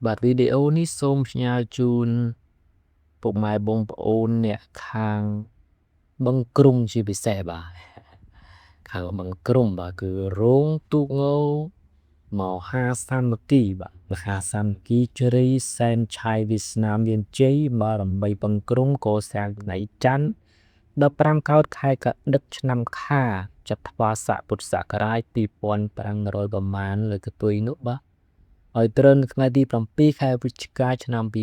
បាទ វីដេអូនេះសូមផ្ញើជូនពុកម៉ែបងប្អូនអ្នកខាងបឹងគ្រំជាពិសេសបាទ ខាងបឹងគ្រំបាទ គឺរោងទូកងមហាសាមគ្គីបាទ មហាសាមគ្គីជ្រៃសែនឆៃវាសនាមានជ័យបារមីបឹងគ្រំ កសាងថ្ងៃច័ន្ទ 15 កើតខែកដឹកឆ្នាំខាចត្វាស័ក ពុទ្ធសករាជ 2500 ប្រមាណលើកទុយនោះបាទ ហើយត្រូវនៅថ្ងៃទី 7 ខែវិច្ឆិកា ឆ្នាំ 2022។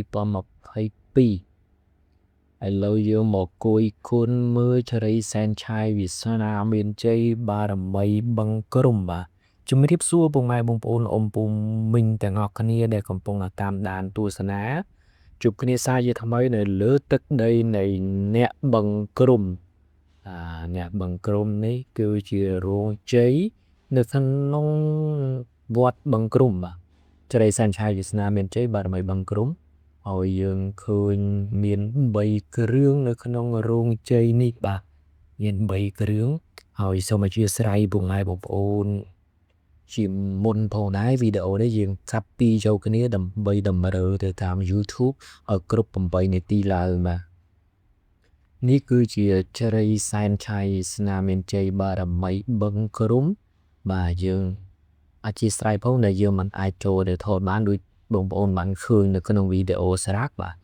ឥឡូវយើងមកគួយគុណមើលជ្រៃសែនឆាយវាសនាមានជ័យបារមីបឹងគ្រំបាទ។ ជំរាបសួរពុកម៉ែបងប្អូនអ៊ំពូមីងទាំងអស់គ្នាដែលកំពុងតាមដានទស្សនា ជួបគ្នាសាជាថ្មីនៅលើទឹកដីនៃអ្នកបឹងគ្រំ។ អ្នកបឹងគ្រំនេះគឺជារោងជ័យនៅក្នុងវត្តបឹងគ្រំបាទ ជ្រៃសែនឆាយវាសនាមានជ័យបារមីបឹងគ្រំ ហើយយើងឃើញមាន 3 គ្រឿងនៅក្នុងរោងជ័យនេះបាទ មាន 3 គ្រឿង ហើយសូមអធិស្ឋានពុកម៉ែបងប្អូនជាមុនផងដែរ វីដេអូនេះយើងកាត់ពីរចូលគ្នាដើម្បីតម្រូវទៅតាម YouTube ឲ្យគ្រប់ 8 នាទីឡើងបាទ។ នេះគឺជាជ្រៃសែនឆៃស្នាមានជ័យបារមីបឹងគ្រំបាទ។ យើងអធិស្ឋានផងដែលយើងមិនអាចចូលទៅថតបានដូចបងប្អូនបានឃើញនៅក្នុងវីដេអូស្រាប់បាទ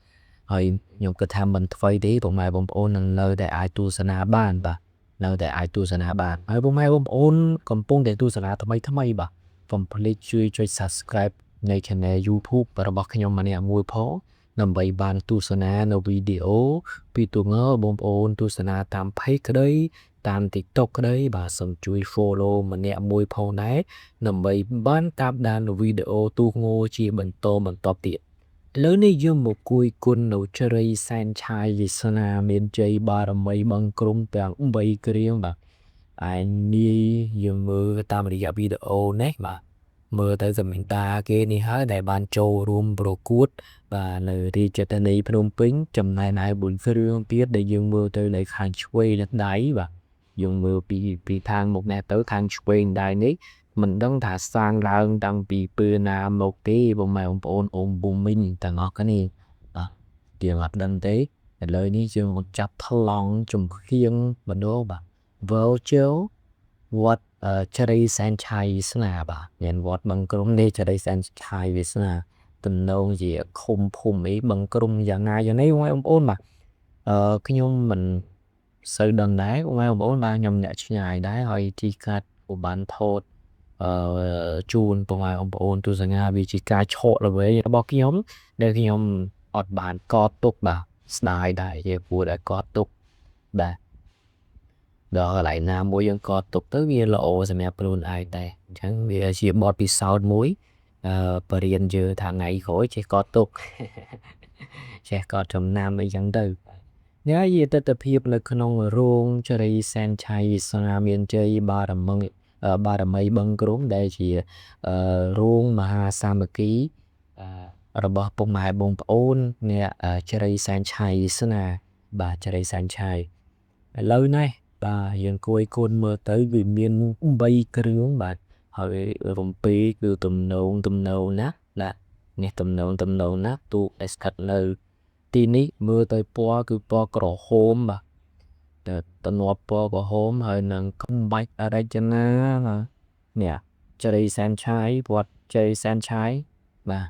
ហើយខ្ញុំគិតថាមិនថ្មីទេ ពុកម៉ែបងប្អូននឹងនៅតែអាចទស្សនាបានបាទ នៅតែអាចទស្សនាបាន។ ហើយពុកម៉ែបងប្អូនកំពុងតែទស្សនាថ្មីថ្មីបាទ កុំភ្លេចជួយចុច Subscribe នៃ Channel YouTube របស់ខ្ញុំម្នាក់មួយផង ដើម្បីបានទស្សនានៅវីដេអូពីទូងើបងប្អូនទស្សនាតាម Page ក្តី តាម TikTok ក្តីបាទ សូមជួយ Follow ម្នាក់មួយផងដែរ ដើម្បីបានតាមដានវីដេអូទូងោជាបន្តបន្តទៀត។ ឥឡូវនេះយើងមកគួយគុណនៅជ្រៃសែនឆាយវាសនាមានជ័យបារមីបឹងគ្រំទាំង 3 គ្រឿងបាទ។ ឯនាយយើងមើលតាមរយៈវីដេអូនេះបាទ មើលទៅសមិតាគេនេះហើយដែលបានចូលរួមប្រកួតបាទនៅរាជធានីភ្នំពេញ ចំណែកឯ 4 គ្រឿងទៀតដែលយើងមើលទៅនៅខាងឆ្វេងនឹងដៃបាទ យើងមើលពីខាងមុខនេះទៅខាងឆ្វេងដៃនេះ មិនដឹងថាសាងឡើងតាំងពីពេលណាមកទេ បងម៉ែបងប្អូនអ៊ំពូមីងទាំងអស់គ្នាបាទ យើងអត់ដឹងទេ។ ឥឡូវនេះយើងមកចាប់ប្លង់ចំហៀងម្ដងបាទ Virgil វត្តជ្រៃសែនឆៃវាសនាបាទ មានវត្តបឹងគ្រំនេះ ជ្រៃសែនឆាយវាសនា ទំនងជាឃុំភូមិអីបឹងគ្រំយ៉ាងណាយ៉ាងនេះបងប្អូនបាទ អឺខ្ញុំមិនសូវដឹងដែរបងប្អូនបាទ ខ្ញុំអ្នកឆ្ងាយដែរ ហើយទីកាត់ក៏បានថតអឺជូនពុកម៉ែបងប្អូនទស្សនា វាជាការឆក់ល្វែងរបស់ខ្ញុំដែលខ្ញុំអត់បានកត់ទុកបាទ ស្ដាយដែរ ជាគួរតែកត់ទុកបាទ ដល់កន្លែងណាមួយយើងកត់ទុកទៅវាល្អសម្រាប់ខ្លួនឯងដែរ អញ្ចឹងវាជាបទពិសោធន៍មួយ អឺបរៀនយើងថាថ្ងៃក្រោយចេះកត់ទុក ចេះកត់ចំណាំអីចឹងទៅ។ នេះជាទស្សនភាពនៅក្នុងរោងជ្រៃសែនឆៃវិសនាមានជ័យបារមីបារមីបឹងគ្រំ ដែលជារោងមហាសាមគ្គីរបស់ពុកម៉ែបងប្អូនអ្នកជ្រៃសែនឆៃវិសនាបាទ ជ្រៃសែនឆៃ។ ឥឡូវនេះបាទ យើងគួយគុណមើលទៅវាមាន 3 គ្រឿងបាទ ហើយរំពេគឺទំនងទំនងណាបាទ នេះទំនងទំនងណា ទូកដែលស្ថិតនៅទីនេះមើលទៅពណ៌គឺពណ៌ក្រហមបាទ តំណពណ៌ក្រហម ហើយនឹងក្បាច់អរចនានេះ ជ្រៃសែនឆាយ វត្តជ្រៃសែនឆាយបាទ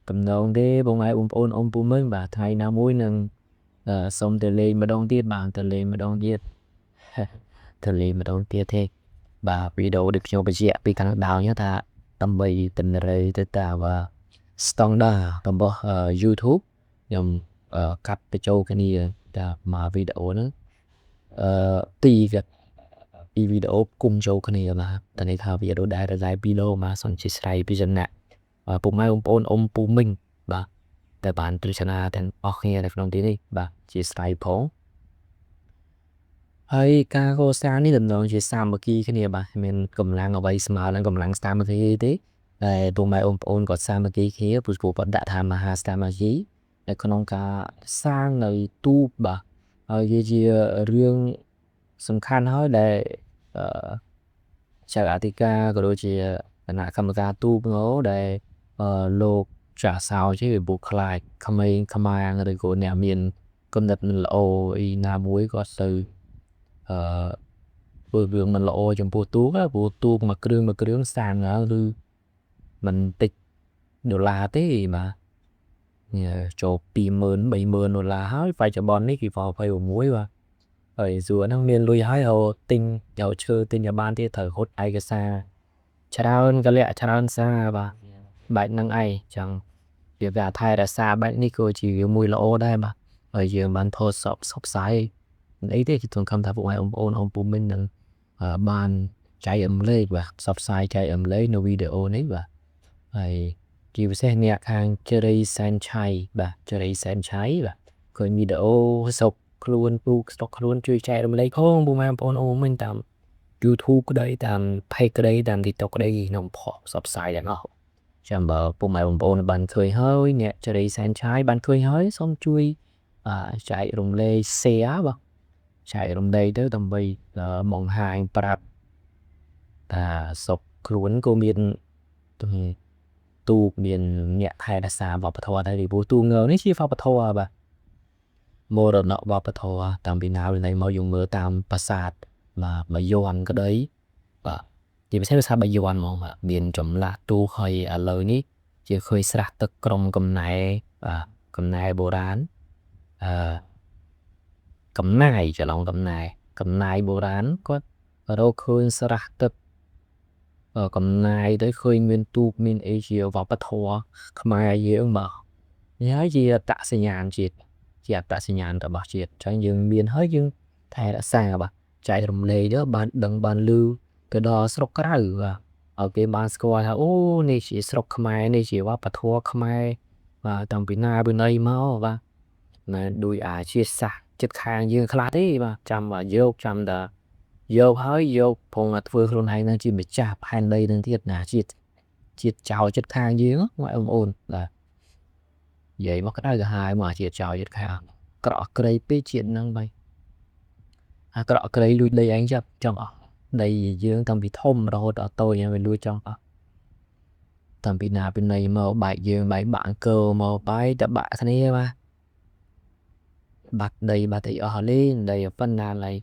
ទំនងទេបងឯងបងប្អូនអ៊ំពូមីងបាទ ថ្ងៃណាមួយនឹងសុំទៅលេងម្ដងទៀតបាទ ទៅលេងម្ដងទៀត ទៅលេងម្ដងទៀតទេបាទ។ វីដេអូដូចខ្ញុំបញ្ជាក់ពីខាងដើមថា ដើម្បីតម្រូវទៅតាមស្តង់ដារបស់ YouTube ខ្ញុំកាត់បញ្ចូលគ្នាតែមកវីដេអូហ្នឹង អឺពីរពីវីដេអូគុំចូលគ្នាបាទ តែនេះថាវាដដែលដដែលពីរដងបាទ សូមអធិស្ឋានពីសំណាក់ពុកម៉ែបងប្អូនអ៊ំពូមីងបាទ តែបានទស្សនាទាំងអស់គ្នានៅក្នុងទីនេះបាទ ជាស្រ័យផង។ ហើយការកសាងនេះតំណងជាសាមគ្គីគ្នាបាទ មានកម្លាំងអ្វីស្មើនឹងកម្លាំងសាមគ្គីទេ តែពុកម៉ែបងប្អូនក៏សាមគ្គីគ្នា ព្រោះគាត់ដាក់ថាមហាសាមគ្គីនៅក្នុងការសាងនៅទូបបាទ ហើយវាជារឿងសំខាន់ហើយដែលអឺចៅអធិការក៏ដូចជាគណៈកម្មការទូបងដែលលោក ចាក់សោទេ ព្រោះខ្លាចក្មេងខ្មាំង ឬក៏អ្នកមានគំនិតមិនល្អអីណាមួយ គាត់ទៅអឺធ្វើរឿងមិនល្អចំពោះទូក ព្រោះទូកមួយគ្រឿងមួយគ្រឿងសាងឡើងគឺមិនតិចដុល្លារទេ បាទ ចូល 20000 30000 ដុល្លារហើយ បច្ចុប្បន្ននេះ 2026 បាទ។ ហើយសួរហ្នឹង មានលុយហើយ រកទិញ រកឈើទិញឲ្យបានទៀត ត្រូវរត់ឯកសារច្រើនកលៈច្រើនសារ បាទ បែបហ្នឹងឯង។ ចឹងវាការថែរក្សាបែបនេះក៏ជាមួយល្អដែរ បាទ ហើយយើងបានថតសពផ្សព្វផ្សាយអីទេ គឺសង្ឃឹមថាពួកម៉ែបងប្អូនអ៊ំពូមីងនឹងបានចែករំលែក បាទ ផ្សព្វផ្សាយចែករំលែកនៅវីដេអូនេះ បាទ ហើយជាពិសេសអ្នកខាងជរីសែនឆៃ បាទ ជរីសែនឆៃ បាទ ឃើញវីដេអូស្រុកខ្លួន ពូស្រុកខ្លួន ជួយចែករំលែកផងពួកម៉ែបងប្អូនអ៊ំមិញ តាម YouTube ក្តី តាម Page ក្តី តាម TikTok ក្តី ខ្ញុំផុសផ្សព្វផ្សាយទាំងអស់។ ចាំបើពុកម៉ែបងប្អូនបានឃើញហើយ អ្នកជរីសែនឆាយបានឃើញហើយ សូមជួយចែករំលែក share បាទ ចែករំលែកទៅ ដើម្បីបង្ហាញប្រាប់ថាស្រុកខ្លួនក៏មានទូក មានអ្នកថែរក្សាវប្បធម៌ដែរ ពីព្រោះទូងនេះជាវប្បធម៌ បាទ មរតកវប្បធម៌តាំងពីណាពីណីមក។ យើងមើលតាមប្រាសាទ បាទ បាយ័នក្តី បាទ ជាពិសេសប្រាសាទបាយ័នហ្មង បាទ មានចម្លាក់ទូក ហើយឥឡូវនេះជាឃើញស្រះទឹកក្រុមកំណែ បាទ កំណែបុរាណ អឺកំណាយ ច្រឡំ កំណែ កំណាយបុរាណ គាត់រកឃើញស្រះទឹកកំណាយទៅ ឃើញមានទូកមានអី ជាវប្បធម៌ខ្មែរយើង បាទ នេះហើយជាអត្តសញ្ញាណជាតិ ជាអត្តសញ្ញាណរបស់ជាតិ។ អញ្ចឹងយើងមានហើយ យើងថែរក្សា បាទ ចែករំលែកទៅ បានដឹងបានឮទៅដល់ស្រុកក្រៅ បាទ ឲ្យគេបានស្គាល់ថា អូ នេះជាស្រុកខ្មែរ នេះជាវប្បធម៌ខ្មែរ បាទ តាំងពីណាពីណីមក បាទ មិនមែនដូចអាជាតិសាសន៍ចិត្តខាងយើងខ្លះទេ បាទ ចាំតែយក ចាំតែយក ហើយយកផង ធ្វើខ្លួនឯងនឹងជាម្ចាស់ផែនដីនឹងទៀតណា ជាតិចោលចិត្តខាងយើង បងប្អូន បាទ និយាយមកក្តៅក្រហាយមក ជាតិចោលចិត្តខាង ក្រក់ក្រៃពេកជាតិហ្នឹង បាទ អាក្រក់ក្រៃ លួចដីឯងចាប់ចង់អស់ ដីយើងតាំងពីធំរហូតដល់តូច វាលួចចង់អស់តាំងពីណាពីណីមក បែកយើងបែកបាក់អង្គរមក បែកតែបាក់គ្នា បាទ បាត់ដីបាត់អីអស់លេងដីប៉ុណ្ណាឡើយ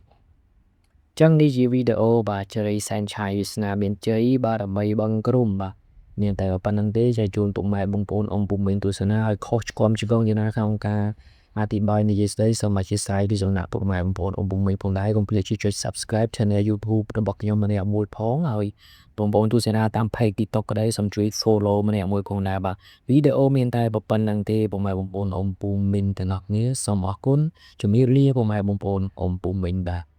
។ ចឹងនេះជាវីដេអូ បាទ ជរីសែនឆៃ វាសនាមានជ័យ បារមីបឹងគ្រុំ បាទ មានតែប៉ុណ្្នឹងទេ ចែកជូនពុកម៉ែបងប្អូនអ៊ំពូមីងទស្សនា ឲ្យខុសឆ្គំឆ្គងយ៉ាងណាក្នុងការអធិប្បាយនិយាយស្ដី សូមអធិស្ឋានពីសំណាក់ពុកម៉ែបងប្អូនអ៊ំពូមីងផងដែរ។ កុំភ្លេចចុច Subscribe Channel YouTube របស់ខ្ញុំម្នាក់មួយផង ហើយបងប្អូនទស្សនាតាម Page TikTok ក្តី សូមជួយ Follow ម្នាក់មួយផងដែរ។ បាទ វីដេអូមានតែប៉ុណ្្នឹងទេ ពុកម៉ែបងប្អូនអ៊ំពូមីងទាំងអស់គ្នា សូមអរគុណ ជំរាបលាពុកម៉ែបងប្អូនអ៊ំពូមីង បាទ។